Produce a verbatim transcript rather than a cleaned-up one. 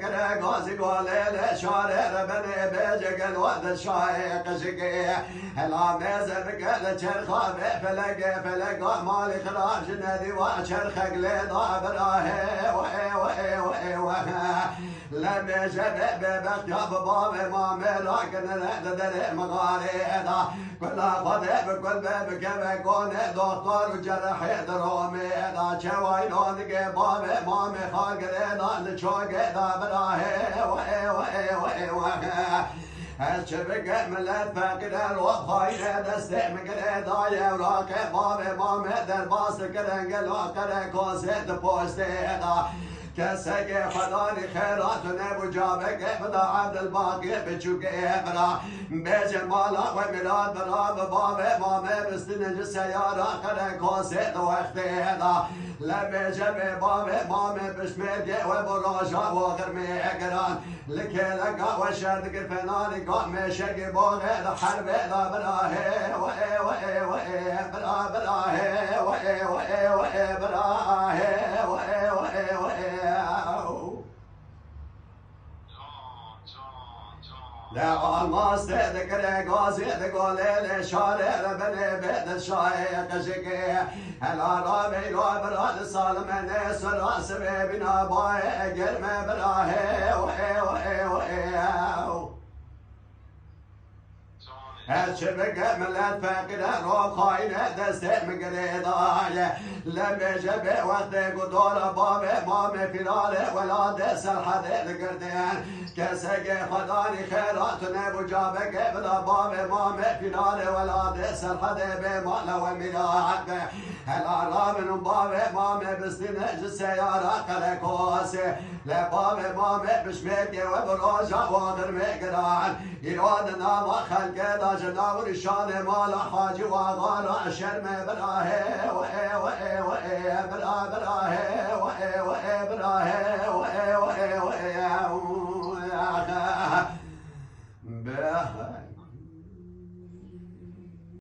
Kire gazî golê li şarê re benê bêje gel we di şayê qijikê. Hela mêze bike li çerxa vê felekê, feleka malî xirab ji nedî wa çerxek lê da birahê. Wê, wê, wê, wê. Le mêje bê bêbextiya bi bavê mamê rakinire di derê mixarê da. Kula Xwedê bi kul be bikeve konê, doktor û cerrahê di Romê da. Çewaylo digê bavê mamê xagirê da, li çogê da birahê. Wê, wê, wê, wê. Ez çi bikim, milet feqîr e, rop xayîr e, destê min girê dayê, raqê bavê mamê derbas dikirin, gelo qerekosê di postê da. Kesekê xwedanî xêra tune bû, cavekê bida Evdilbaqî biçûkê bira. Bêje mala we Mîrad bira, bi bavê mamê bistîne ji seyara qerekosê di wextê da. Le bêje bê bavê mamê pişmêrgê we bo roja bo xirmê giran. Li kêleka we şer dikir fenanî ka mêşekê boxê di herbê da birahê. Wê, wê, wê, bira, birahê. Wê, wê, wê, birahê. Wê, wê, wê. De almastê dikire gazê di golê lê şarê re binê bê di şayê qijikê. Hela ravê ro bira di salime nê sura sibê bîna bayê germe birahê. Wê, wê, wê. Ez çi bike, milet feqîr e, rop xayîn e, destê min girê daye. Le mêje bê wextê ku dora bavê mamê fîrarê welatê Serhedê digirtin. Kesekê xwedanî xêra tune bû, cavekê bida bavê mamê fîrarê welatê Serhedê bê mala we Mîrad be. Hela ravin û bavê mamê bistîne ji seyara qerekosê. Le bavê mamê pişmêrgê we bi roja oxir me giran. Îro di nava xelkê de ji nav rîşanê mala Hacî Waxa re şerme birahê. Wê, wê, wê, bira, birahê. Wê, wê, birahê. Wê, wê, wê, wê. Be.